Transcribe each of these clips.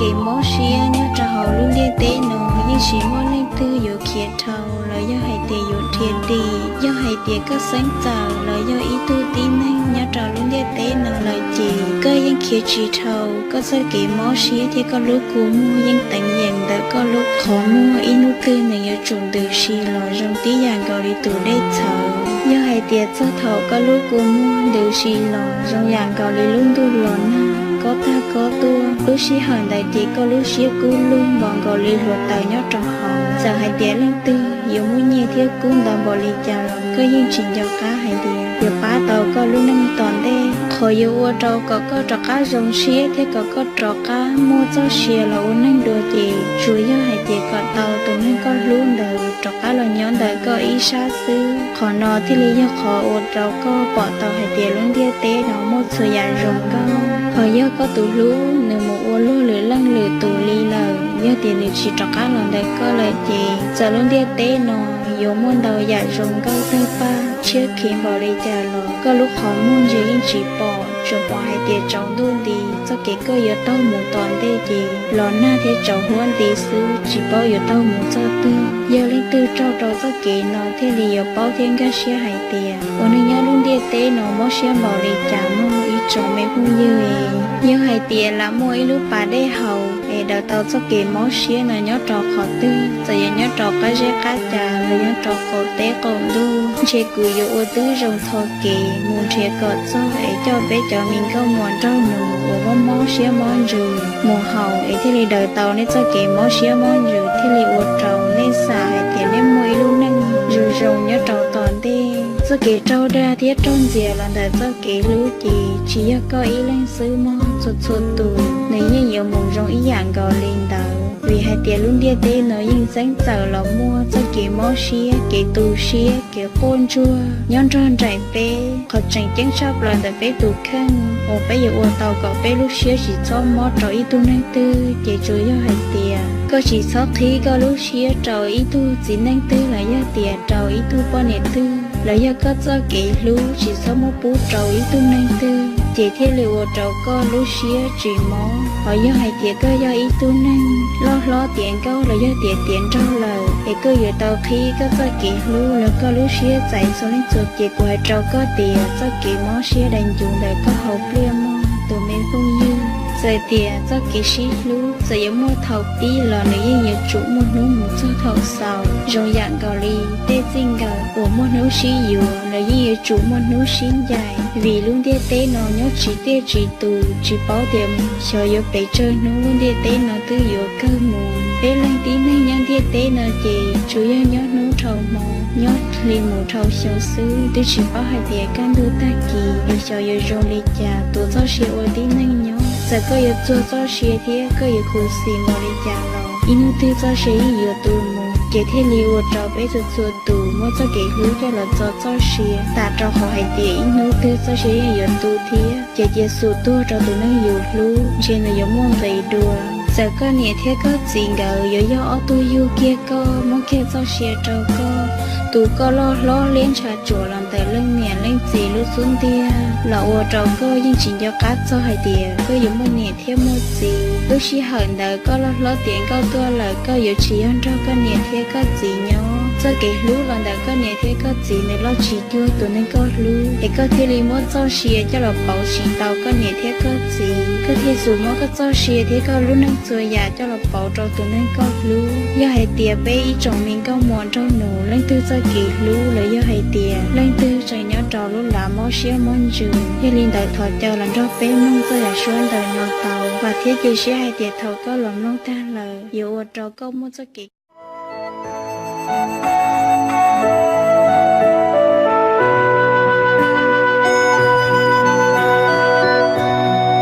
Kev mob siab nyob rau hauv lub ntiaj teb no yeej tsis muaj leej twg yuav khiav dhau los yog hais tias yuav dhia dim. Yog hais tias koj xeeb txawm los yog ib tug tib neeg nyob rau lub ntiaj teb no lawm ces koj yeej khiav tsis dhau. Koj txoj kev mob siab thiab koj lub kua muag yeej teev yeem ntawm koj lub qhov muag, ib hnub twg nws yuav tsum ntws si los zoo tib yam nkaus li tus dej txhawv. Yog hais tias txog thaum koj lub kua muag ntws si los zoo yam nkaus li lub ntuj los nag, kob tag kob tuaj, lub sij hawm ntawd ces koj lub siab kub lug npaum nkaus li hluav taws nyob rau hauv. Txawm hais tias leej twg yuav muaj nyiaj thiab kub ntau npaum li cas los koj yeej tsis nco qab hais tias yuav pab tau koj lub neej tom ntej. Qhov yuav ua rau kom koj rov qab zoo siab thiab kom koj rov qab muaj txoj sia los ua neeg dua ces tsuas yog hais tias kom tau tus neeg koj hlub ntawd rov qab los nyob ntawm koj ib sab xwb. Qhov no thiaj li yog qhov ua rau koj pom tau hais tias lub ntiaj teb no muaj txhua yam zoo nkauj. Ho yog koj tus hlub nws mus ua luag lwm leej lwm tus li lawm, yog tias nws tsis rov qab los ntawm koj lawm ces txawm lub ntiaj teb no yuav muaj ntau yam zoo nkauj tawg paj tshiab khiv npaum li cas los koj lub qhov muag ntsia yeej tsis pom, tsuas pom hais tias tsaus ntuj nti. Txoj kev koj yuav taug mus tom ntej ces los nag thiab tsaus huab nti xwb, tsis paub yuav taug mus txog twg. Yog leej twg raug rau txoj kev no thiaj li yuav paub thiab nkag siab hais tias ua neeg nyob lub ntiaj teb no mob siab npaum li cas mog ib tsoom me phooj ywg. Yog hais tias lam muaj ib lub pas dej haus es daws tau txoj kev mob siab no nyob rau qhov twg, txawm yog nyob rau qab zeb qab ca los yog rau qaum teb qaum ntuj, ntshe kuv yuav ua tib zoo tho kev mus nrhiav kom txog es coj peb cov me nkauj muam nraug nus uas mob mob siab mob ntsws mus haus es thiaj li daws tau nej txoj kev mob siab mob ntsws, thiaj li ua rau nej xam hais tias nej muaj ib lub neej zoo zoo nyob rau tom ntej. Txoj kev raug dag thiab raug ntxias los ntawm txoj kev hlub ces tsis yog koj ib leeg xwb mog, txhua txhua tus nws yeej yuav mus zoo ib yam nkaus li ntawd. Vim hais tias lub ntiaj teb no yeej txeeb txawm los muaj txoj kev mob siab, kev tu siab, kev quaj ntsuag nyob nrog nraim peb. Qhov tseem ceeb tshaj plaws ntawm peb tus kheej uas peb yuav ua tau kom peb lub siab tsis txhob mob rau ib tug neeg twg ces tsuas yog hais tias koj tsis txhob qhib koj lub siab rau ib tug txiv neej twg los yog tias rau ib tug poj niam twg los yog koj txoj kev hlub tsis txhob muab pub rau ib tug neeg twg ces thiaj li ua rau koj lub siab tsis mob. Ho yog hais tias koj yog ib tug neeg loj hlob tiav nkauj los yog tias tiav nraug lawm es koj yuav tau qhib koj txoj kev hlub los koj lub siab txais txhua leej txhua tus ces kuv hais rau koj tias txoj kev mob siab dai ncuv ntawm koj hauv pliaj mog tus me phooj ywg. Txawm tias txoj kev sib hlub txawm yuav muaj thaum pib los nws yeej yuav tsum muaj hnub mus txog thaum xaus. Zoo yam nkaus li tej txij nkawm uas muaj hnub sib yuav los yeej yuav tsum muaj hnub sib ncaim, vim lub ntiaj teb no nyob tsis tiaj tsis tus, tsis paub tias xyov yuav pes tsawg hnub lub ntiaj teb no twb yuav kawg mus. Peb leej tib neeg nyob ntiaj teb no ces tsuas yog nyob hnub dhau hmo, nyob hli mus dhau xyoo xwb, twb tsis paub hais tias kaj ntug tag kis es xyov yuav zoo li cas. Tuav txoj sia ua tib neeg nyob, txawm koj yuav txuag txoj sia thiab koj yuav khuv xim npaum li cas los ib hnub twg txoj sia yeej yuav tu mus, ces thiaj li ua rau peb txhua txhua tus muab txoj kev hlub coj los txo txoj sia, tas rau qhov hais tias ib hnub twg txoj sia yeej yuav tu thiab. Ces cia xub tuag rau tus neeg yus hlub, ntshe nws yuav muaj nqis dua. Txawm koj niam thiab koj txiv nkawd yuav yog ob tug yug kiag koj, muab kiag txoj sia rau koj, tu koj loj hlob liab ntsha tsuas los ntawm leej niam leej txiv lub xub ntiag los ua rau koj yeej tsis nco qab txog hais tias koj yuav muaj niam thiab muaj txiv. Lub sij hawm ntawd koj loj hlob tiav nkauj tuaj lawm, koj yuav tsis yog nrog koj niam thiab koj txiv nyob. Txoj kev hlub los ntawm koj niam thiab koj txiv nws loj tsis cuag tus neeg koj hlub, es koj thiaj li muab txoj sia coj los pauv tsis tau koj niam thiab koj txiv. Koj thiaj xub muab koj txoj sia thiab koj lub neej txhua yam coj los pauv rau tus neeg koj hlub. Yog hais tias peb ib tsoom me nkauj muam nraug nus leej twg txoj kev hlub los yog hais tias leej twg tseem nyob rau lub lav mob siab mob ntsws, yog li ntawd thov caw los nrog peb mloog txoj yam suab ntawm no tau, vam thiab cia siab hais tias thaum koj los mloog tag lawm yuav ua rau koj muaj txoj kev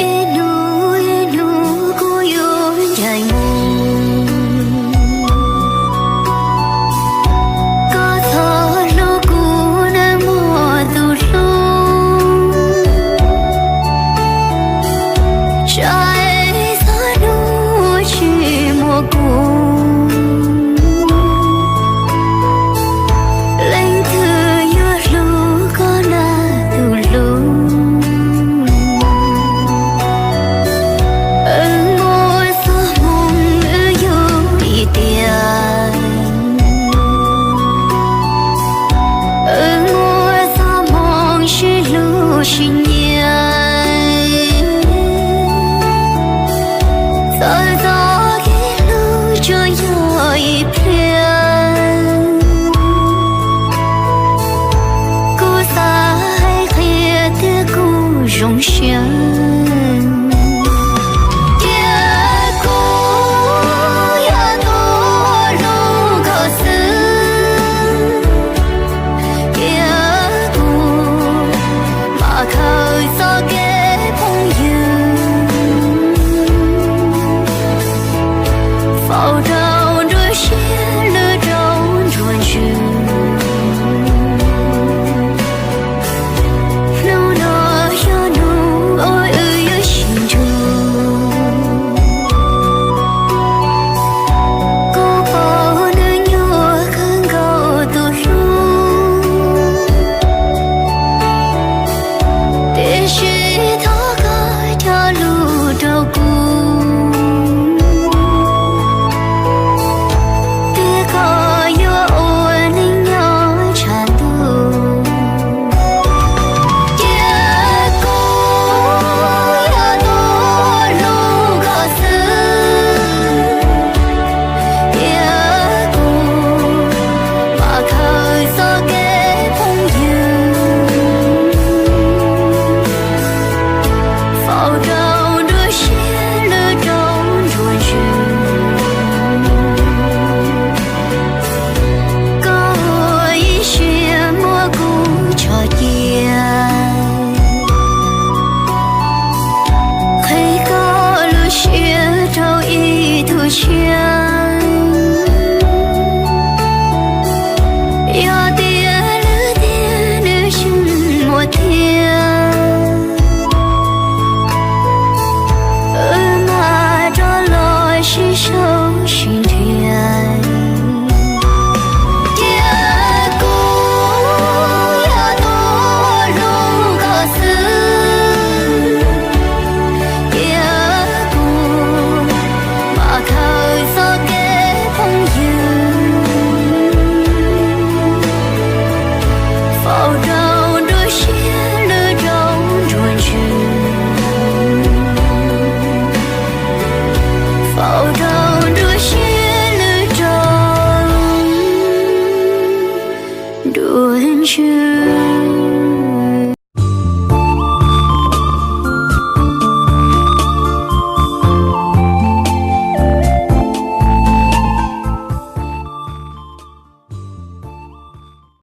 Ib hnub ib hnub kuv yuav ncaim mus, koj txhob hlub kuv neeg muaj tus hlub. Tsaib txhua hnub tsis muaj kuv, tsis nyiam. Txawm txoj kev hlub tsuas yog ib pliag, kuv xav hais qhia thiab kuv zoo siab. Cia kuv yog tus hlub koj xwb, cia kuv mam khaws txoj kev phooj ywg, faus rau nruab siab lwj rau ntsuag ntsws. Hnub no yog hnub uas wb yuav sib ntsib, kuv paub nws nyuaj kawg nkaus tus hlub, tiam sis thov koj cog lus rau kuv, tias koj yuav ua neej nyob tshav ntuj. Cia kuv yog tus hlub koj xwb, cia kuv mam khaws txoj kev phooj ywg, faus rau nruab siab lwj rau ntsuag ntsws. Koj ua ib siab muab kuv tso cia, qhia koj lub siab rau ib tug tshiab. Yog tias lwm tiam nws yeej muaj thiab, wb mam rov los sib sau sib nrhiav. Cia kuv yog tus hlub koj xwb, cia kuv mam khaws txoj kev phooj ywg, faus rau nruab siab lwj rau ntsuag ntsws, faus rau nruab siab lwj rau ntsuag ntsws.